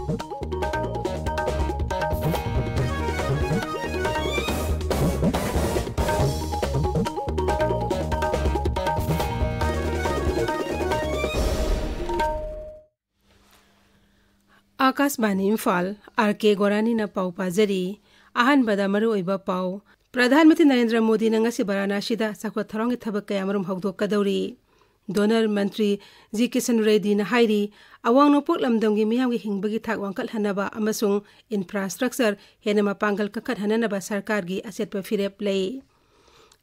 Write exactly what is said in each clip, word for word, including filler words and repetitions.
ꯑꯥꯀꯥꯁꯕꯥꯅꯤ Imphal, R ꯀꯦ ꯒꯣꯔꯥꯅꯤꯅ ꯄꯥꯎ ꯄꯥꯖꯔꯤ꯫ ꯑꯍꯥꯟꯕꯗ ꯃꯔꯨꯑꯣꯏꯕ ꯄꯥꯎ꯫ ꯄ꯭ꯔꯙꯥꯟ ꯃꯟꯇ꯭ꯔꯤ ꯅꯔꯦꯟꯗ꯭ꯔ ꯃꯣꯗꯤꯅ ꯉꯁꯤ ꯚꯥꯔꯥꯅꯥꯁꯤꯗ ꯆꯥꯎꯈꯠ ꯊꯧꯔꯥꯡꯒꯤ ꯊꯕꯛ ꯀꯌꯥꯃꯔꯨꯝ ꯍꯧꯗꯣꯛꯀꯗꯧꯔꯤ꯫ ꯗꯣꯅꯔ ꯃꯟꯇ꯭ꯔꯤ ꯖꯤ ꯀꯤꯁꯟ ꯔꯦꯗꯗꯤꯅ ꯍꯥꯏꯔꯤ, ꯑꯋꯥꯡ ꯅꯣꯡꯄꯣꯛ ꯂꯝꯗꯝꯒꯤ ꯃꯤꯌꯥꯝꯒꯤ ꯍꯤꯡꯕꯒꯤ ꯊꯥꯛ ꯋꯥꯡꯈꯠꯍꯟꯅꯕ ꯑꯃꯁꯨꯡ ꯏꯟꯐ꯭ꯔꯥꯁ꯭ꯇ꯭ꯔꯛꯆꯔ ꯍꯦꯟꯅ ꯃꯄꯥꯡꯒꯜ ꯀꯟꯈꯠꯍꯟꯅꯅꯕ ꯁꯔꯀꯥꯔꯒꯤ ꯑꯆꯦꯠꯄ ꯐꯤꯔꯦꯞ ꯂꯩ꯫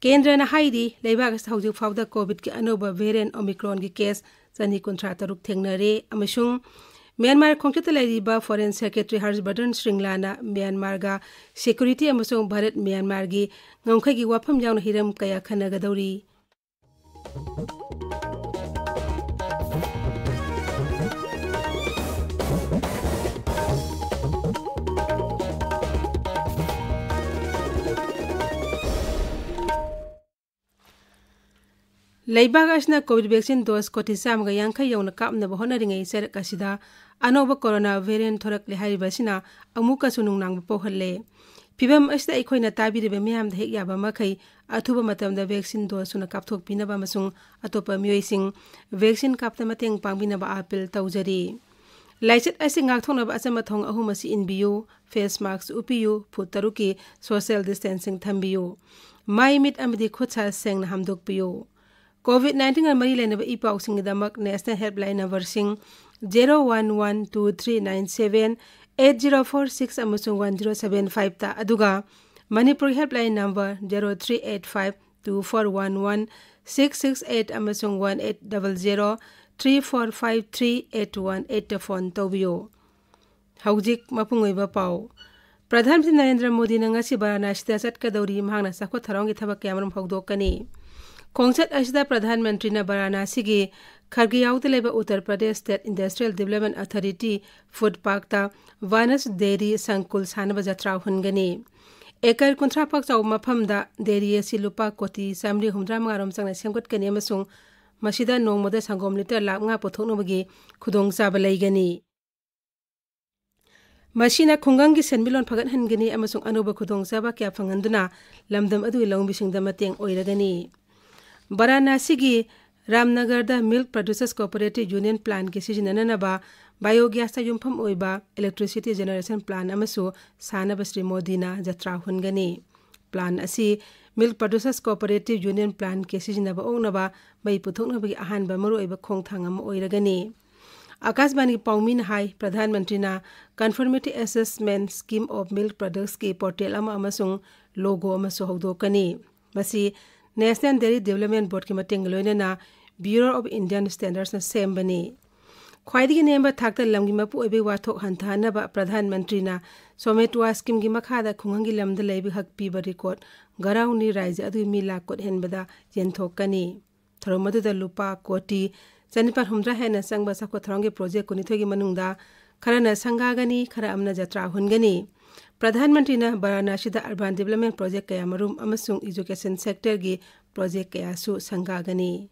ꯀꯦꯟꯗ꯭ꯔꯅ ꯍꯥꯏꯔꯤ, ꯂꯩꯕꯥꯛ ꯑꯁꯤꯗ ꯍꯧꯖꯤꯛ ꯐꯥꯎꯕꯗ ꯀꯣꯚꯤꯗꯀꯤ ꯑꯅꯧꯕ ꯚꯦꯔꯤꯌꯦꯟꯠ ꯑꯣꯃꯤꯀ꯭ꯔꯣꯟꯒꯤ ꯀꯦꯁ ꯆꯅꯤ ꯀꯨꯟꯊ꯭ꯔꯥ ꯇꯔꯨꯛ ꯊꯦꯡꯅꯔꯦ ꯑꯃꯁꯨꯡ ꯃ꯭ꯌꯥꯟꯃꯥꯔ ꯈꯣꯡꯆꯠꯇ ꯂꯩꯔꯤꯕ ꯐꯣꯔꯦꯟ ꯁꯦꯀ꯭ꯔꯦꯇꯔꯤ ꯍꯔꯁ ꯕꯔꯗꯟ ꯁ꯭ꯔꯤꯡꯂꯥꯅ ꯃ꯭ꯌꯥꯟꯃꯥꯔꯒ ꯁꯦꯀ꯭ꯌꯨꯔꯤꯇꯤ ꯑꯃꯁꯨꯡ ꯚꯥꯔꯠ ꯃ꯭ꯌꯥꯟꯃꯥꯔꯒꯤ ꯉꯝꯈꯩꯒꯤ ꯋꯥꯐꯝ ꯌꯥꯎꯅ ꯍꯤꯔꯝ ꯀꯌꯥ ꯈꯟꯅꯒꯗꯧꯔꯤ꯫ ꯂꯩꯕꯥꯛ ꯑꯁꯤꯅ ꯀꯣꯚꯤꯗ ꯚꯦꯛꯁꯤꯟ ꯗꯣꯁ ꯀꯣꯇꯤ ꯆꯥꯝꯃꯒ ꯌꯥꯡꯈꯩ ꯌꯧꯅ ꯀꯥꯞꯅꯕ ꯍꯣꯠꯅꯔꯤꯉꯩ ꯆꯔꯛ ꯑꯁꯤꯗ ꯑꯅꯧꯕ ꯀꯣꯔꯣꯅꯥ ꯚꯦꯔꯤꯌꯦꯟꯠ ꯊꯣꯔꯛꯂꯦ ꯍꯥꯏꯔꯤꯕ ꯑꯁꯤꯅ ꯑꯃꯨꯛꯀꯁꯨ ꯅꯨꯡꯅꯥꯡꯕ ꯄꯣꯛꯍꯜꯂꯦ꯫ ꯐꯤꯚꯝ ꯑꯁꯤꯗ ꯑꯩꯈꯣꯏꯅ ꯇꯥꯕꯤꯔꯤꯕ ꯃꯤꯌꯥꯝꯗ ꯍꯦꯛ ꯌꯥꯕ ꯃꯈꯩ ꯑꯊꯨꯕ ꯃꯇꯝꯗ ꯚꯦꯛꯁꯤꯟ ꯗꯣꯁ ꯁꯨꯅ ꯀꯥꯞꯊꯣꯛꯄꯤꯅꯕ ꯑꯃꯁꯨꯡ ꯑꯇꯣꯞꯄ ꯃꯤꯑꯣꯏꯁꯤꯡ ꯚꯦꯛꯁꯤꯟ ꯀꯥꯞꯇ ꯃꯇꯦꯡ ꯄꯥꯡꯕꯤꯅꯕ ꯑꯥꯄꯤꯜ ꯇꯧꯖꯔꯤ꯫ ꯂꯥꯏꯆꯠ ꯑꯁꯤ ꯉꯥꯛꯊꯣꯛꯅꯕ ꯑꯆꯝꯕ ꯊꯧꯑꯣꯡ ꯑꯍꯨꯝ ꯑꯁꯤ ꯏꯟꯕꯤꯌꯨ: ꯐꯦꯁ ꯃꯥꯁꯛ ꯎꯞꯄꯤꯌꯨ, ꯐꯨꯠ ꯇꯔꯨꯛꯀꯤ ꯁꯣꯁꯤꯌꯦꯜ ꯗꯤꯁꯇꯦꯟꯁꯤꯡ ꯊꯝꯕꯤꯌꯨ, ꯃꯥꯏ ꯃꯤꯠ ꯑꯃꯗꯤ ꯈꯨꯠ ꯁꯥ ꯁꯦꯡꯅ ꯍꯥꯝꯗꯣꯛꯄꯤꯌꯨ꯫ ꯀꯣꯚꯤꯗ ꯅꯥꯏꯟꯇꯤꯟꯒ ꯃꯔꯤ ꯂꯩꯅꯕ ꯏ ꯄꯥꯎꯁꯤꯡꯒꯤꯗꯃꯛ ꯅꯦꯁꯅꯦꯜ ꯍꯦꯜꯞꯂꯥꯏꯟ ꯅꯝꯕꯔꯁꯤꯡ zero one one two three nine seven eight zero four six ꯑꯃꯁꯨꯡ ꯋꯥꯟ ꯖꯤꯔꯣ ꯁꯚꯦꯟ ꯐꯥꯏꯚꯇ, ꯑꯗꯨꯒ ꯃꯅꯤꯄꯨꯔꯒꯤ helpline number zero three eight five two four one one six six eight ꯑꯃꯁꯨꯡ one eight double zero three four five three eight one ꯑꯩꯠꯇ phone ꯇꯧꯕꯤꯌꯨ꯫ ꯍꯧꯖꯤꯛ ꯃꯄꯨꯡ ꯑꯣꯏꯕ ꯄꯥꯎ꯫ ꯄ꯭ꯔꯙꯥꯟ ꯃꯟꯇ꯭ꯔꯤ ꯅꯔꯦꯟꯗ꯭ꯔ ꯃꯣꯗꯤꯅ ꯉꯁꯤ ꯚꯥꯔꯥꯅꯥꯁꯤꯗ ꯆꯠꯀꯗꯧꯔꯤ꯫ ꯃꯍꯥꯛꯅ ꯆꯥꯎꯈꯠ ꯊꯧꯔꯥꯡꯒꯤ ꯊꯕꯛ ꯀꯌꯥꯃꯔꯨꯝ ꯍꯧꯗꯣꯛꯀꯅꯤ꯫ ꯈꯣꯡꯆꯠ ꯑꯁꯤꯗ ꯄ꯭ꯔꯙꯥꯟ ꯃꯟꯇ꯭ꯔꯤꯅ ꯚꯥꯔꯥꯅꯥꯁꯤꯒꯤ ꯈꯔꯒꯤꯌꯥꯎꯗ ꯂꯩꯕ Uttar Pradesh state industrial development authority food ꯄꯥꯔꯛꯇ ꯚꯥꯅꯁ ꯗꯦꯔꯤ ꯁꯪꯀꯨꯜ ꯁꯥꯅꯕ ꯖꯇ꯭ꯔꯥ ꯍꯨꯟꯒꯅꯤ꯫ ꯑꯦꯀꯔ ꯀꯨꯟꯊ꯭ꯔꯥ ꯄꯥꯛ ꯆꯥꯎꯕ ꯃꯐꯝꯗ ꯗꯦꯔꯤ ꯑꯁꯤ ꯂꯨꯄꯥ ꯀꯣꯇꯤ ꯆꯥꯃꯔꯤ ꯍꯨꯝꯗ꯭ꯔꯥ ꯃꯉꯥ ꯔꯣꯝ ꯆꯪꯅ ꯁꯦꯝꯒꯠꯀꯅꯤ ꯑꯃꯁꯨꯡ ꯃꯁꯤꯗ ꯅꯣꯡꯃꯗ ꯁꯪꯒꯣꯝ ꯂꯤꯇꯔ ꯂꯥꯈ ꯃꯉꯥ ꯄꯨꯊꯣꯛꯅꯕꯒꯤ ꯈꯨꯗꯣꯡꯆꯥꯕ ꯂꯩꯒꯅꯤ꯫ ꯃꯁꯤꯅ ꯈꯨꯡꯒꯪꯒꯤ ꯁꯦꯟꯃꯤꯠꯂꯣꯟ ꯐꯒꯠꯍꯟꯒꯅꯤ ꯑꯃꯁꯨꯡ ꯑꯅꯧꯕ ꯈꯨꯗꯣꯡꯆꯥꯕ ꯀꯌꯥ ꯐꯪꯍꯟꯗꯨꯅ ꯂꯝꯗꯝ ꯑꯗꯨꯒꯤ ꯂꯧꯃꯤꯁꯤꯡꯗ ꯃꯇꯦꯡ ꯑꯣꯏꯔꯒꯅꯤ꯫ ꯕꯔꯥꯅꯥꯁꯤꯒꯤ ꯔꯥꯝꯅꯒꯔꯗ Milk Producers Cooperative Union Plantꯀꯤ ꯁꯤꯖꯤꯟꯅꯅꯅꯕ biogasꯇ ꯌꯨꯝꯐꯝ ꯑꯣꯏꯕ electricity generation plant ꯑꯃꯁꯨ ꯁꯥꯅꯕ ꯁ꯭ꯔꯤ ꯃꯣꯗꯤꯅ ꯖꯇ꯭ꯔꯥ ꯍꯨꯟꯒꯅꯤ꯫ Plant ꯑꯁꯤ Milk Producers Cooperative Union Plantꯀꯤ ꯁꯤꯖꯤꯟꯅꯕ ꯑꯣꯛꯅꯕ ꯃꯩ ꯄꯨꯊꯣꯛꯅꯕꯒꯤ ꯑꯍꯥꯟꯕ ꯃꯔꯨꯑꯣꯏꯕ ꯈꯣꯡꯊꯥꯡ ꯑꯃ ꯑꯣꯏꯔꯒꯅꯤ꯫ ꯑꯀꯥꯁꯕꯥꯅꯤꯒꯤ ꯄꯥꯎꯃꯤꯅ ꯍꯥꯏ, ꯄ꯭ꯔꯙꯥꯟ ꯃꯟꯇ꯭ꯔꯤꯅ Conformity Assessment Scheme of Milk Productsꯀꯤ portal ꯑꯃ ꯑꯃꯁꯨꯡ logo ꯑꯃꯁꯨ ꯍꯧꯗꯣꯛꯀꯅꯤ꯫ ꯃꯁꯤ National Dairy Development Boardꯀꯤ ꯃꯇꯦꯡꯒ ꯂꯣꯏꯅꯅ Bureau of Indian Standardsꯅ ꯁꯦꯝꯕꯅꯤ꯫ ꯈ꯭ꯋꯥꯏꯗꯒꯤ ꯅꯦꯝꯕ ꯊꯥꯛꯇ ꯂꯝꯒꯤ ꯃꯄꯨ ꯑꯣꯏꯕꯒꯤ ꯋꯥꯊꯣꯛ ꯍꯟꯊꯍꯟꯅꯕ ꯄ꯭ꯔꯙꯥꯟ ꯃꯟꯇ꯭ꯔꯤꯅ ꯁ꯭ꯋꯥꯃꯤꯠꯋ schemeꯒꯤ ꯃꯈꯥꯗ ꯈꯨꯡꯒꯪꯒꯤ ꯂꯝꯗ ꯂꯩꯕ ꯍꯛ ꯄꯤꯕ record ꯘꯔꯧꯅꯤ ꯔꯥꯏꯖ꯭ꯌ ꯑꯗꯨꯒꯤ ꯃꯤ ꯂꯥꯈ ꯀꯣꯇꯤ ꯍꯦꯟꯕꯗ ꯌꯦꯟꯊꯣꯛꯀꯅꯤ꯫ ꯊꯧꯔꯝ ꯑꯗꯨꯗ ꯂꯨꯄꯥ ꯀꯣꯇꯤ ꯆꯅꯤꯄꯥꯜ ꯍꯨꯝꯗ꯭ꯔꯥ ꯍꯦꯟꯅ ꯆꯪꯕ ꯆꯥꯎꯈꯠ ꯊꯧꯔꯥꯡꯒꯤ project ꯀꯨꯟꯅꯤꯊꯣꯏꯒꯤ ꯃꯅꯨꯡꯗ ꯈꯔꯅ ꯁꯪꯒꯥꯒꯅꯤ, ꯈꯔ ꯑꯃꯅ ꯖꯇ꯭ꯔꯥ ꯍꯨꯟꯒꯅꯤ꯫ ꯄ꯭ꯔꯙꯥꯟ ꯃꯟꯇ꯭ꯔꯤꯅ ꯕꯔꯥꯅꯥꯁꯤꯗ urban development project ꯀꯌꯥꯃꯔꯨꯝ ꯑꯃꯁꯨꯡ education sectorꯒꯤ project ꯀꯌꯥꯁꯨ ꯁꯪꯒꯥꯒꯅꯤ꯫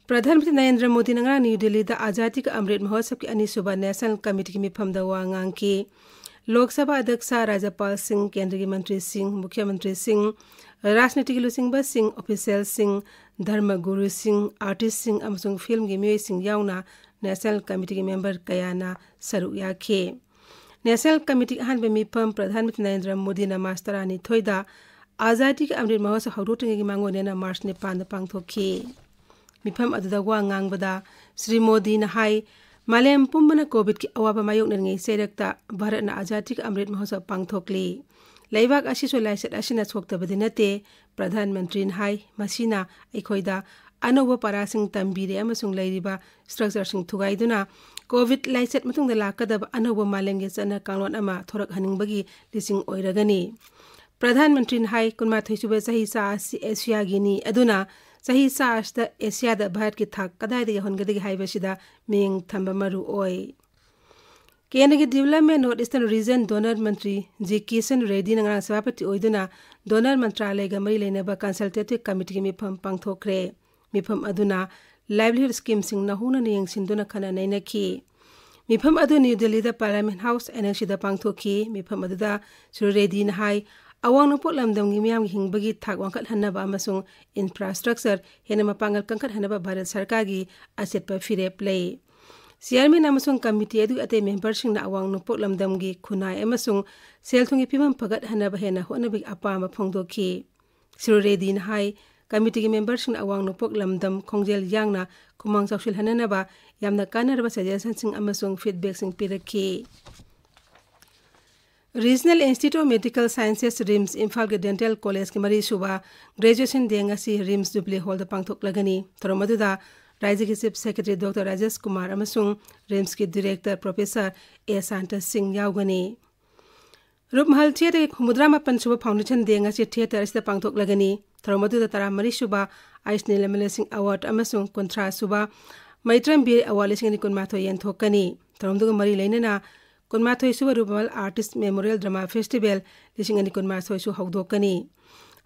ꯄ꯭ꯔꯙꯥꯟ ꯃꯟꯇ꯭ꯔꯤ ꯅꯔꯦꯟꯗ꯭ꯔ ꯃꯣꯗꯤꯅ ꯉꯔꯥꯡ ꯅ꯭ꯌꯨ ꯗꯤꯜꯂꯤꯗ ꯑꯖꯥꯗꯤ ꯀꯥ ꯑꯃ꯭ꯔꯤꯠ ꯃꯍꯣꯠꯁꯕꯀꯤ ꯑꯅꯤꯁꯨꯕ National Committeeꯒꯤ ꯃꯤꯐꯝꯗ ꯋꯥ ꯉꯥꯡꯈꯤ꯫ ꯂꯣꯛ ꯁꯚꯥ ꯑꯗ꯭ꯌꯛꯁ, ꯔꯥꯖ꯭ꯌꯄꯥꯜꯁꯤꯡ, ꯀꯦꯟꯗ꯭ꯔꯒꯤ ꯃꯟꯇ꯭ꯔꯤꯁꯤꯡ, ꯃꯨꯈ꯭ꯌ ꯃꯟꯇ꯭ꯔꯤꯁꯤꯡ, ꯔꯥꯖꯅꯤꯇꯤꯒꯤ ꯂꯨꯆꯤꯡꯕꯁꯤꯡ, officialꯁꯤꯡ, ꯙꯔꯃ ꯒꯨꯔꯨꯁꯤꯡ, artistꯁꯤꯡ ꯑꯃꯁꯨꯡ filmꯒꯤ ꯃꯤꯑꯣꯏꯁꯤꯡ ꯌꯥꯎꯅ National Committeeꯒꯤ member ꯀꯌꯥꯅ ꯁꯔꯨꯛ ꯌꯥꯈꯤ꯫ National Committeeꯒꯤ ꯑꯍꯥꯟꯕ ꯃꯤꯐꯝ ꯄ꯭ꯔꯙꯥꯟ ꯃꯟꯇ꯭ꯔꯤ ꯅꯔꯦꯟꯗ꯭ꯔ ꯃꯣꯗꯤꯅ ꯃꯥꯔꯆ ꯇꯔꯥꯅꯤꯊꯣꯏꯗ ꯑꯖꯥꯗꯤ ꯀꯥ ꯑꯃ꯭ꯔꯤꯠ ꯃꯍꯣꯠꯁꯕ ꯍꯧꯗꯣꯛꯇ꯭ꯔꯤꯉꯩꯒꯤ ꯃꯥꯡꯑꯣꯏꯅꯅ ꯃꯥꯔꯆ ꯅꯤꯄꯥꯟꯗ ꯄꯥꯡꯊꯣꯛꯈꯤ꯫ ꯃꯤꯐꯝ ꯑꯗꯨꯗ ꯋꯥ ꯉꯥꯡꯕꯗ ꯁ꯭ꯔꯤ ꯃꯣꯗꯤꯅ ꯍꯥꯏ, ꯃꯥꯂꯦꯝ ꯄꯨꯝꯕꯅ COVID-ꯀꯤ ꯑꯋꯥꯕ ꯃꯥꯌꯣꯛꯅꯔꯤꯉꯩ ꯆꯩꯔꯛꯇ ꯚꯥꯔꯠꯅ ꯑꯖꯥꯗꯤ ꯀꯥ ꯑꯃ꯭ꯔꯤꯠ ꯃꯍꯣꯠꯁꯕ ꯄꯥꯡꯊꯣꯛꯂꯤ꯫ ꯂꯩꯕꯥꯛ ꯑꯁꯤꯁꯨ ꯂꯥꯏꯆꯠ ꯑꯁꯤꯅ ꯁꯣꯛꯇꯕꯗꯤ ꯅꯠꯇꯦ꯫ ꯄ꯭ꯔꯙꯥꯟ ꯃꯟꯇ꯭ꯔꯤꯅ ꯍꯥꯏ, ꯃꯁꯤꯅ ꯑꯩꯈꯣꯏꯗ ꯑꯅꯧꯕ ꯄꯔꯥꯁꯤꯡ ꯇꯝꯕꯤꯔꯦ ꯑꯃꯁꯨꯡ ꯂꯩꯔꯤꯕ structureꯁꯤꯡ ꯊꯨꯒꯥꯏꯗꯨꯅ COVID ꯂꯥꯏꯆꯠ ꯃꯇꯨꯡꯗ ꯂꯥꯛꯀꯗꯕ ꯑꯅꯧꯕ ꯃꯥꯂꯦꯝꯒꯤ ꯆꯠꯅ ꯀꯥꯡꯂꯣꯟ ꯑꯃ ꯊꯣꯔꯛꯍꯟꯅꯤꯡꯕꯒꯤ ꯂꯤꯆꯤꯡ ꯑꯣꯏꯔꯒꯅꯤ꯫ ꯄ꯭ꯔꯙꯥꯟ ꯃꯟꯇ꯭ꯔꯤꯅ ꯍꯥꯏ, ꯀꯨꯟꯃꯥꯊꯣꯏ ꯁꯨꯕ ꯆꯍꯤꯆꯥ ꯑꯁꯤ ꯑꯦꯁꯤꯌꯥꯒꯤꯅꯤ, ꯑꯗꯨꯅ ꯆꯍꯤꯆꯥ ꯑꯁꯤꯗ ꯑꯦꯁꯤꯌꯥꯗ ꯚꯥꯔꯠꯀꯤ ꯊꯥꯛ ꯀꯗꯥꯏꯗ ꯌꯧꯍꯟꯒꯗꯒꯦ ꯍꯥꯏꯕꯁꯤꯗ ꯃꯤꯠꯌꯦꯡ ꯊꯝꯕ ꯃꯔꯨ ꯑꯣꯏ꯫ ꯀꯦꯟꯗ꯭ꯔꯒꯤ Development North Eastern Region Donor ꯃꯟꯇ꯭ꯔꯤ ꯖꯤ ꯀꯤꯁꯟ ꯔꯦꯗꯤꯅ ꯉꯔꯥꯡ ꯁꯚꯥꯄꯇꯤ ꯑꯣꯏꯗꯨꯅ Donor ꯃꯟꯇ꯭ꯔꯥꯂꯌꯒ ꯃꯔꯤ ꯂꯩꯅꯕ Consultative Committeeꯒꯤ ꯃꯤꯐꯝ ꯄꯥꯡꯊꯣꯛꯈ꯭ꯔꯦ꯫ ꯃꯤꯐꯝ ꯑꯗꯨꯅ livelihood schemeꯁꯤꯡ ꯅꯧꯍꯧꯅꯅ ꯌꯦꯡꯁꯤꯟꯗꯨꯅ ꯈꯟꯅ ꯅꯩꯅꯈꯤ꯫ ꯃꯤꯐꯝ ꯑꯗꯨ ꯅ꯭ꯌꯨ ꯗꯤꯜꯂꯤꯗ Parliament House Annexꯗ ꯄꯥꯡꯊꯣꯛꯈꯤ꯫ ꯃꯤꯐꯝ ꯑꯗꯨꯗ ꯁ꯭ꯔꯤ ꯔꯦꯗꯗꯤꯅ ꯍꯥꯏ, ꯑꯋꯥꯡ ꯅꯣꯡꯄꯣꯛ ꯂꯝꯗꯝꯒꯤ ꯃꯤꯌꯥꯝꯒꯤ ꯍꯤꯡꯕꯒꯤ ꯊꯥꯛ ꯋꯥꯡꯈꯠꯍꯟꯅꯕ ꯑꯃꯁꯨꯡ infrastructure ꯍꯦꯟꯅ ꯃꯄꯥꯡꯒꯜ ꯀꯟꯈꯠꯍꯟꯅꯕ ꯚꯥꯔꯠ ꯁꯔꯀꯥꯔꯒꯤ ꯑꯆꯦꯠꯄ ꯐꯤꯔꯦꯞ ꯂꯩ꯫ Chairman ꯑꯃꯁꯨꯡ committee ꯑꯗꯨꯒꯤ ꯑꯇꯩ memberꯁꯤꯡꯅ ꯑꯋꯥꯡ ꯅꯣꯡꯄꯣꯛ ꯂꯝꯗꯝꯒꯤ ꯈꯨꯟꯅꯥꯏ ꯑꯃꯁꯨꯡ ꯁꯦꯜ ꯊꯨꯝꯒꯤ ꯐꯤꯕꯝ ꯐꯒꯠꯍꯟꯅꯕ ꯍꯦꯟꯅ ꯍꯣꯠꯅꯕꯒꯤ ꯑꯄꯥꯝꯕ ꯐꯣꯡꯗꯣꯛꯈꯤ꯫ ꯁ꯭ꯔꯤ ꯔꯦꯗꯗꯤꯅ ꯍꯥꯏ, committeeꯒꯤ memberꯁꯤꯡꯅ ꯑꯋꯥꯡ ꯅꯣꯡꯄꯣꯛ ꯂꯝꯗꯝ ꯈꯣꯡꯖꯦꯜ ꯌꯥꯡꯅ ꯈꯨꯃꯥꯡ ꯆꯥꯎꯁꯤꯜꯍꯟꯅꯅꯕ ꯌꯥꯝꯅ ꯀꯥꯟꯅꯔꯕ suggestionꯁꯤꯡ ꯑꯃꯁꯨꯡ feedbackꯁꯤꯡ ꯄꯤꯔꯛꯈꯤ꯫ Regional Institute of Medical Sciences, RIMS, ꯏꯝꯐꯥꯜꯒꯤ Dental Collegeꯀꯤ ꯃꯔꯤꯁꯨꯕ Graduation Day ꯉꯁꯤ RIMS Jubilee Hallꯗ ꯄꯥꯡꯊꯣꯛꯂꯒꯅꯤ꯫ ꯊꯧꯔꯝ ꯑꯗꯨꯗ ꯔꯥꯖ꯭ꯌꯒꯤ Chief Secretary Doctor Rajesh Kumar ꯑꯃꯁꯨꯡ RIMSꯀꯤ Director Professor ꯑꯦ ꯁꯥꯟꯇ ꯁꯤꯡ ꯌꯥꯎꯒꯅꯤ꯫ ꯔꯨꯞꯃꯍꯜ Theatreꯒꯤ ꯍꯨꯝꯐꯨꯇꯔꯥ ꯃꯥꯄꯟ ꯁꯨꯕ Foundation Day ꯉꯁꯤ theatre ꯑꯁꯤꯗ ꯄꯥꯡꯊꯣꯛꯂꯒꯅꯤ꯫ ꯊꯧꯔꯝ ꯑꯗꯨꯗ ꯇꯔꯥꯃꯔꯤ ꯁꯨꯕ ꯑꯥꯏꯁꯅꯤꯂꯝ ꯂꯁꯤꯡ Award ꯑꯃꯁꯨꯡ ꯀꯨꯟꯊ꯭ꯔꯥ ꯁꯨꯕ ꯃꯩꯇ꯭ꯔꯝ ꯕꯤꯔ Award ꯂꯤꯁꯤꯡ ꯑꯅꯤ ꯀꯨꯟꯃꯥꯊꯣꯏ ꯌꯦꯟꯊꯣꯛꯀꯅꯤ꯫ ꯊꯧꯔꯝꯗꯨꯒ ꯃꯔꯤ ꯂꯩꯅꯅ ꯀꯨꯟꯃꯥꯊꯣꯏ ꯁꯨꯕ ꯔꯨꯞꯃꯍꯜ Artist Memorial Drama Festival ꯂꯤꯁꯤꯡ ꯑꯅꯤ ꯀꯨꯟꯃꯥꯊꯣꯏꯁꯨ ꯍꯧꯗꯣꯛꯀꯅꯤ꯫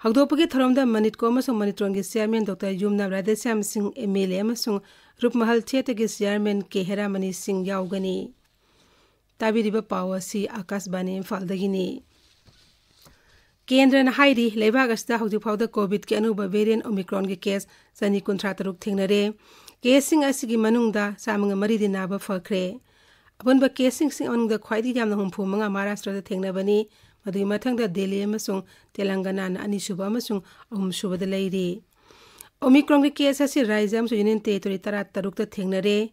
ꯍꯧꯗꯣꯛꯄꯒꯤ ꯊꯧꯔꯝꯗ ꯃꯅꯤꯠꯀꯣ ꯑꯃꯁꯨꯡ ꯃꯅꯤꯇ꯭ꯔꯣꯟꯒꯤ Chairman ꯗꯣꯛꯇꯔ ꯌꯨꯝꯅꯥꯝ ꯔꯥꯙꯦꯁ꯭ꯌꯥꯝ ꯁꯤꯡ, MLA, ꯑꯃꯁꯨꯡ ꯔꯨꯞꯃꯍꯜ Theatreꯒꯤ Chairman ꯀꯦ ꯍꯦꯔꯥꯃꯅꯤ ꯁꯤꯡ ꯌꯥꯎꯒꯅꯤ꯫ ꯇꯥꯕꯤꯔꯤꯕ ꯄꯥꯎ ꯑꯁꯤ ꯑꯥꯀꯥꯁꯕꯥꯅꯤ ꯏꯝꯐꯥꯜꯗꯒꯤꯅꯤ꯫ ꯀꯦꯟꯗ꯭ꯔꯅ ꯍꯥꯏꯔꯤ, ꯂꯩꯕꯥꯛ ꯑꯁꯤꯗ ꯍꯧꯖꯤꯛ ꯐꯥꯎꯗ COVIDꯀꯤ ꯑꯅꯧꯕ variant Omicronꯒꯤ case ꯆꯅꯤ ꯀꯨꯟꯊ꯭ꯔꯥ ꯇꯔꯨꯛ ꯊꯦꯡꯅꯔꯦ꯫ Caseꯁꯤꯡ ꯑꯁꯤꯒꯤ ꯃꯅꯨꯡꯗ ꯆꯥꯝꯃꯒ ꯃꯔꯤꯗꯤ ꯅꯥꯕ ꯐꯈ꯭ꯔꯦ꯫ ꯑꯄꯨꯟꯕ caseꯁꯤꯡꯒꯤ ꯃꯅꯨꯡꯗ ꯈ꯭ꯋꯥꯏꯗꯒꯤ ꯌꯥꯝꯅ ꯍꯨꯝꯐꯨ ꯃꯉꯥ ꯃꯍꯥꯔꯥꯁꯇ꯭ꯔꯗ ꯊꯦꯡꯅꯕꯅꯤ꯫ ꯃꯗꯨꯒꯤ ꯃꯊꯪꯗ ꯗꯦꯜꯂꯤ ꯑꯃꯁꯨꯡ ꯇꯦꯂꯪꯒꯅꯥꯅ ꯑꯅꯤꯁꯨꯕ ꯑꯃꯁꯨꯡ ꯑꯍꯨꯝꯁꯨꯕꯗ ꯂꯩꯔꯤ꯫ Omicronꯒꯤ case ꯑꯁꯤ ꯔꯥꯖ꯭ꯌ ꯑꯃꯁꯨꯡ Union Territory ꯇꯔꯥ ꯇꯔꯨꯛꯇ ꯊꯦꯡꯅꯔꯦ꯫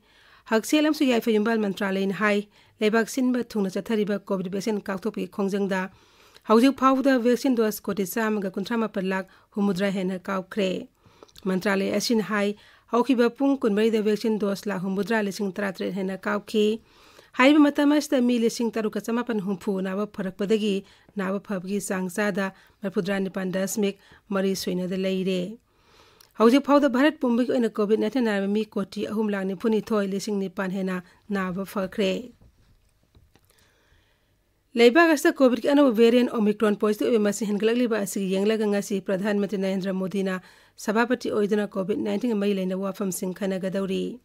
ꯍꯛꯁꯦꯜ ꯑꯃꯁꯨꯡ ꯌꯥꯏꯐ ꯌꯨꯝꯕꯥꯜ ꯃꯟꯇ꯭ꯔꯥꯂꯌꯅ ꯍꯥꯏ, ꯂꯩꯕꯥꯛ ꯁꯤꯟꯕ ꯊꯨꯡꯅ ꯆꯠꯊꯔꯤꯕ COVID vaccine ꯀꯥꯞꯊꯣꯛꯄꯒꯤ ꯈꯣꯡꯖꯪꯗ ꯍꯧꯖꯤꯛ ꯐꯥꯎꯕꯗ vaccine dose ꯀꯣꯇꯤ ꯆꯥꯝꯃꯒ ꯀꯨꯟꯊ꯭ꯔꯥ ꯃꯥꯄꯟ ꯂꯥꯈ ꯍꯨꯝꯐꯨꯇꯔꯥ ꯍꯦꯟꯅ ꯀꯥꯞꯈ꯭ꯔꯦ꯫ ꯃꯟꯇ꯭ꯔꯥꯂꯌ ꯑꯁꯤꯅ ꯍꯥꯏ, ꯍꯧꯈꯤꯕ ꯄꯨꯡ ꯀꯨꯟꯃꯔꯤꯗ vaccine dose ꯂꯥꯈ ꯍꯨꯝꯐꯨꯇꯔꯥ ꯂꯤꯁꯤꯡ ꯇꯔꯥꯇꯔꯦꯠ ꯍꯦꯟꯅ ꯀꯥꯞꯈꯤ꯫ ꯍꯥꯏꯔꯤꯕ ꯃꯇꯝ ꯑꯁꯤꯗ ꯃꯤ ꯂꯤꯁꯤꯡ ꯇꯔꯨꯛꯀ ꯆꯃꯥꯄꯟ ꯍꯨꯝꯐꯨ ꯅꯥꯕ ꯐꯔꯛꯄꯗꯒꯤ ꯅꯥꯕ ꯐꯕꯒꯤ ꯆꯥꯡ ꯆꯥꯗ ꯃꯔꯤꯐꯨꯇꯔꯥ ꯅꯤꯄꯥꯟ ꯗꯁꯃꯤꯛ ꯃꯔꯤ ꯁꯨꯏꯅꯗ ꯂꯩꯔꯦ꯫ ꯍꯧꯖꯤꯛ ꯐꯥꯎꯗ ꯚꯥꯔꯠ ꯄꯨꯝꯕꯒꯤ ꯑꯣꯏꯅ COVID nineteen ꯅꯥꯔꯕ ꯃꯤ ꯀꯣꯇꯤ ꯑꯍꯨꯝ ꯂꯥꯈ ꯅꯤꯐꯨ ꯅꯤꯊꯣꯏ ꯂꯤꯁꯤꯡ ꯅꯤꯄꯥꯟ ꯍꯦꯟꯅ ꯅꯥꯕ ꯐꯈ꯭ꯔꯦ꯫ ꯂꯩꯕꯥꯛ ꯑꯁꯤꯗ COVIDꯀꯤ ꯑꯅꯧꯕ variant Omicron positive ꯑꯣꯏꯕ ꯃꯁꯤꯡ ꯍꯦꯟꯒꯠꯂꯛꯂꯤꯕ ꯑꯁꯤꯒꯤ ꯌꯦꯡꯂꯒ ꯉꯁꯤ ꯄ꯭ꯔꯙꯥꯟ ꯃꯟꯇ꯭ꯔꯤ ꯅꯔꯦꯟꯗ꯭ꯔ ꯃꯣꯗꯤꯅ ꯁꯚꯥꯄꯇꯤ ꯑꯣꯏꯗꯨꯅ COVID nineteenꯒ ꯃꯔꯤ ꯂꯩꯅꯕ ꯋꯥꯐꯝꯁꯤꯡ ꯈꯟꯅꯒꯗꯧꯔꯤ꯫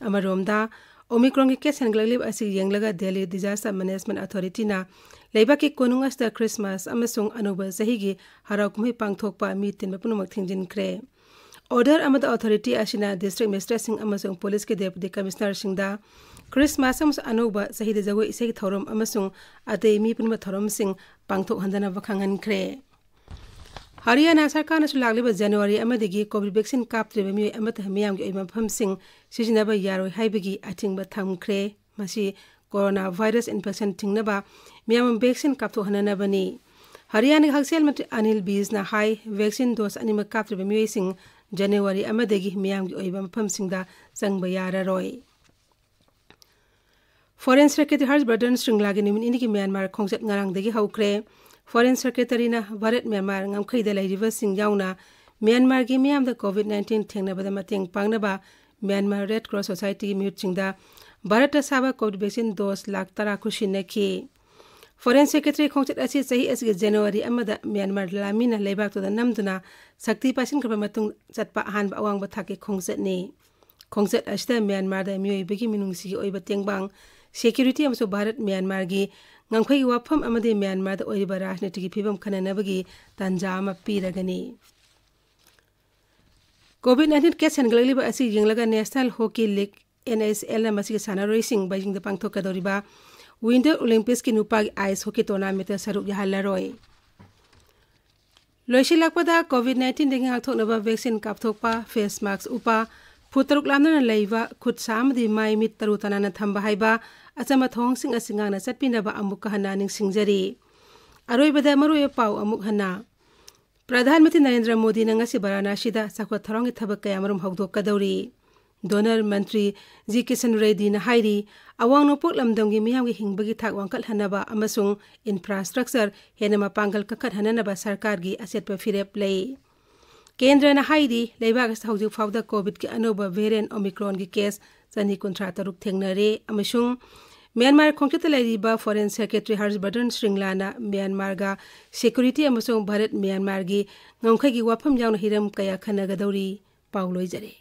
ꯑꯃꯔꯣꯝꯗ, Omicronꯒꯤ case ꯍꯦꯟꯒꯠꯂꯛꯂꯤꯕ ꯑꯁꯤ ꯌꯦꯡꯂꯒ Delhi Disaster Management Authorityꯅ ꯂꯩꯕꯥꯛꯀꯤ ꯀꯣꯅꯨꯡ ꯑꯁꯤꯗ Christmas ꯑꯃꯁꯨꯡ ꯑꯅꯧꯕ ꯆꯍꯤꯒꯤ ꯍꯔꯥꯎ ꯀꯨꯝꯍꯩ ꯄꯥꯡꯊꯣꯛꯄ ꯃꯤ ꯇꯤꯟꯕ ꯄꯨꯝꯅꯃꯛ ꯊꯤꯡꯖꯤꯟꯈ꯭ꯔꯦ꯫ Order ꯑꯃꯗ authority ꯑꯁꯤꯅ district magistrateꯁꯤꯡ ꯑꯃꯁꯨꯡ policeꯀꯤ deputy commissionerꯁꯤꯡꯗ Christmas ꯑꯃꯁꯨꯡ ꯑꯅꯧꯕ ꯆꯍꯤꯗ ꯖꯒꯣꯏ ꯏꯁꯩꯒꯤ ꯊꯧꯔꯝ ꯑꯃꯁꯨꯡ ꯑꯇꯩ ꯃꯤ ꯄꯨꯟꯕ ꯊꯧꯔꯝꯁꯤꯡ ꯄꯥꯡꯊꯣꯛꯍꯟꯗꯅꯕ ꯈꯪꯍꯟꯈ꯭ꯔꯦ꯫ ꯍꯔꯤꯌꯥꯅꯥ ꯁꯔꯀꯥꯔꯅꯁꯨ ꯂꯥꯛꯂꯤꯕ January ꯑꯃꯗꯒꯤ COVID vaccine ꯀꯥꯞꯇ꯭ꯔꯤꯕ ꯃꯤꯑꯣꯏ ꯑꯃꯠꯇ ꯃꯤꯌꯥꯝꯒꯤ ꯑꯣꯏꯕ ꯃꯐꯝꯁꯤꯡ ꯁꯤꯖꯤꯟꯅꯕ ꯌꯥꯔꯣꯏ ꯍꯥꯏꯕꯒꯤ ꯑꯊꯤꯡꯕ ꯊꯝꯈ꯭ꯔꯦ꯫ ꯃꯁꯤ coronavirus infection ꯊꯤꯡꯅꯕ ꯃꯤꯌꯥꯝ vaccine ꯀꯥꯞꯊꯣꯛꯍꯟꯅꯅꯕꯅꯤ꯫ ꯍꯔꯤꯌꯥꯅꯥꯒꯤ ꯍꯛꯁꯦꯜ ꯃꯟꯇ꯭ꯔꯤ ꯑꯅꯤꯜ ꯕꯤꯖꯅ ꯍꯥꯏ, vaccine dose ꯑꯅꯤꯃꯛ ꯀꯥꯞꯇ꯭ꯔꯤꯕ ꯃꯤꯑꯣꯏꯁꯤꯡ January ꯑꯃꯗꯒꯤ ꯃꯤꯌꯥꯝꯒꯤ ꯑꯣꯏꯕ ꯃꯐꯝꯁꯤꯡꯗ ꯆꯪꯕ ꯌꯥꯔꯔꯣꯏ꯫ Foreign Secretary ꯍꯔꯁ ꯕꯔꯗꯟ ꯁ꯭ꯔꯤꯡꯂꯥꯒꯤ ꯅꯨꯃꯤꯠ ꯅꯤꯅꯤꯒꯤ ꯃ꯭ꯌꯥꯟꯃꯥꯔ ꯈꯣꯡꯆꯠ ꯉꯔꯥꯡꯗꯒꯤ ꯍꯧꯈ꯭ꯔꯦ꯫ Foreign Secretaryꯅ ꯚꯥꯔꯠ ꯃ꯭ꯌꯥꯟꯃꯥꯔ ꯉꯝꯈꯩꯗ ꯂꯩꯔꯤꯕꯁꯤꯡ ꯌꯥꯎꯅ ꯃ꯭ꯌꯥꯟꯃꯥꯔꯒꯤ ꯃꯤꯌꯥꯝꯗ COVID nineteen ꯊꯦꯡꯅꯕꯗ ꯃꯇꯦꯡ ꯄꯥꯡꯅꯕ ꯃ꯭ꯌꯥꯟꯃꯥꯔ Red Cross Societyꯒꯤ ꯃꯤꯍꯨꯠꯁꯤꯡꯗ ꯚꯥꯔꯠꯇ ꯁꯥꯕ COVID vaccine dose ꯂꯥꯈ ꯇꯔꯥ ꯈꯨꯠꯁꯤꯟꯅꯈꯤ꯫ Foreign Secretary ꯈꯣꯡꯆꯠ ꯑꯁꯤ ꯆꯍꯤ ꯑꯁꯤꯒꯤ January ꯑꯃꯗ ꯃ꯭ꯌꯥꯟꯃꯥꯔ ꯂꯥꯟꯃꯤꯅ ꯂꯩꯕꯥꯛꯇꯨꯗ ꯅꯝꯗꯨꯅ ꯁꯛꯇꯤ ꯄꯥꯏꯁꯤꯟꯈ꯭ꯔꯕ ꯃꯇꯨꯡ ꯆꯠꯄ ꯑꯍꯥꯟꯕ ꯑꯋꯥꯡꯕ ꯊꯥꯛꯀꯤ ꯈꯣꯡꯆꯠꯅꯤ꯫ ꯈꯣꯡꯆꯠ ꯑꯁꯤꯗ ꯃ꯭ꯌꯥꯟꯃꯥꯔꯗ ꯃꯤꯑꯣꯏꯕꯒꯤ ꯃꯤꯅꯨꯡꯁꯤꯒꯤ ꯑꯣꯏꯕ ꯇꯦꯡꯕꯥꯡ, security ꯑꯃꯁꯨꯡ ꯚꯥꯔꯠ ꯃ꯭ꯌꯥꯟꯃꯥꯔꯒꯤ ꯉꯝꯈꯩꯒꯤ ꯋꯥꯐꯝ ꯑꯃꯗꯤ ꯃ꯭ꯌꯥꯟꯃꯥꯔꯗ ꯑꯣꯏꯔꯤꯕ ꯔꯥꯖꯅꯤꯇꯤꯒꯤ ꯐꯤꯕꯝ ꯈꯟꯅꯅꯕꯒꯤ ꯇꯥꯟꯖꯥ ꯑꯃ ꯄꯤꯔꯒꯅꯤ꯫ COVID nineteen case ꯍꯦꯟꯒꯠꯂꯛꯂꯤꯕ ꯑꯁꯤ ꯌꯦꯡꯂꯒ National Hockey League, NHLꯅ ꯃꯁꯤꯒꯤ ꯁꯥꯟꯅꯔꯣꯏꯁꯤꯡ ꯕꯩꯖꯤꯡꯗ ꯄꯥꯡꯊꯣꯛꯀꯗꯧꯔꯤꯕ Winter Olympicsꯀꯤ ꯅꯨꯄꯥꯒꯤ ice hockey tournamentꯇ ꯁꯔꯨꯛ ꯌꯥꯍꯜꯂꯔꯣꯏ꯫ ꯂꯣꯏꯁꯤꯜꯂꯛꯄꯗ, COVID nineteenꯗꯒꯤ ꯉꯥꯛꯊꯣꯛꯅꯕ vaccine ꯀꯥꯞꯊꯣꯛꯄ, face mask ꯎꯞꯄ, ꯐꯨꯠ ꯇꯔꯨꯛ ꯂꯥꯞꯅꯅ ꯂꯩꯕ, ꯈꯨꯠ ꯁꯥ ꯑꯃꯗꯤ ꯃꯥꯏ ꯃꯤꯠ ꯇꯔꯨ ꯇꯅꯥꯟꯅ ꯊꯝꯕ ꯍꯥꯏꯕ ꯑꯆꯝꯕ ꯊꯧꯑꯣꯡꯁꯤꯡ ꯑꯁꯤ ꯉꯥꯛꯅ ꯆꯠꯄꯤꯅꯕ ꯑꯃꯨꯛꯀ ꯍꯟꯅ ꯅꯤꯡꯁꯤꯡꯖꯔꯤ꯫ ꯑꯔꯣꯏꯕꯗ ꯃꯔꯨꯑꯣꯏꯕ ꯄꯥꯎ ꯑꯃꯨꯛ ꯍꯟꯅ꯫ ꯄ꯭ꯔꯙꯥꯟ ꯃꯟꯇ꯭ꯔꯤ ꯅꯔꯦꯟꯗ꯭ꯔ ꯃꯣꯗꯤꯅ ꯉꯁꯤ ꯚꯥꯔꯥꯅꯥꯁꯤꯗ ꯆꯥꯎꯈꯠ ꯊꯧꯔꯥꯡꯒꯤ ꯊꯕꯛ ꯀꯌꯥꯃꯔꯨꯝ ꯍꯧꯗꯣꯛꯀꯗꯧꯔꯤ꯫ Donor ꯃꯟꯇ꯭ꯔꯤ ꯖꯤ ꯀꯤꯁꯟ ꯔꯦꯗꯗꯤꯅ ꯍꯥꯏꯔꯤ, ꯑꯋꯥꯡ ꯅꯣꯡꯄꯣꯛ ꯂꯝꯗꯝꯒꯤ ꯃꯤꯌꯥꯝꯒꯤ ꯍꯤꯡꯕꯒꯤ ꯊꯥꯛ ꯋꯥꯡꯈꯠꯍꯟꯅꯕ ꯑꯃꯁꯨꯡ infrastructure ꯍꯦꯟꯅ ꯃꯄꯥꯡꯒꯜ ꯀꯟꯈꯠꯍꯟꯅꯅꯕ ꯁꯔꯀꯥꯔꯒꯤ ꯑꯆꯦꯠꯄ ꯐꯤꯔꯦꯞ ꯂꯩ꯫ ꯀꯦꯟꯗ꯭ꯔꯅ ꯍꯥꯏꯔꯤ, ꯂꯩꯕꯥꯛ ꯑꯁꯤꯗ ꯍꯧꯖꯤꯛ ꯐꯥꯎꯕꯗ COVIDꯀꯤ ꯑꯅꯧꯕ variant Omicronꯒꯤ case ꯆꯅꯤ ꯀꯨꯟꯊ꯭ꯔꯥ ꯇꯔꯨꯛ ꯊꯦꯡꯅꯔꯦ ꯑꯃꯁꯨꯡ ꯃ꯭ꯌꯥꯟꯃꯥꯔ ꯈꯣꯡꯆꯠꯇ ꯂꯩꯔꯤꯕ Foreign Secretary ꯍꯔꯁ ꯕꯔꯗꯟ ꯁ꯭ꯔꯤꯡꯂꯥꯅ ꯃ꯭ꯌꯥꯟꯃꯥꯔꯒ security ꯑꯃꯁꯨꯡ ꯚꯥꯔꯠ ꯃ꯭ꯌꯥꯟꯃꯥꯔꯒꯤ ꯉꯝꯈꯩꯒꯤ ꯋꯥꯐꯝ ꯌꯥꯎꯅ ꯍꯤꯔꯝ ꯀꯌꯥ ꯈꯟꯅꯒꯗꯧꯔꯤ꯫ ꯄꯥꯎ ꯂꯣꯏꯖꯔꯦ꯫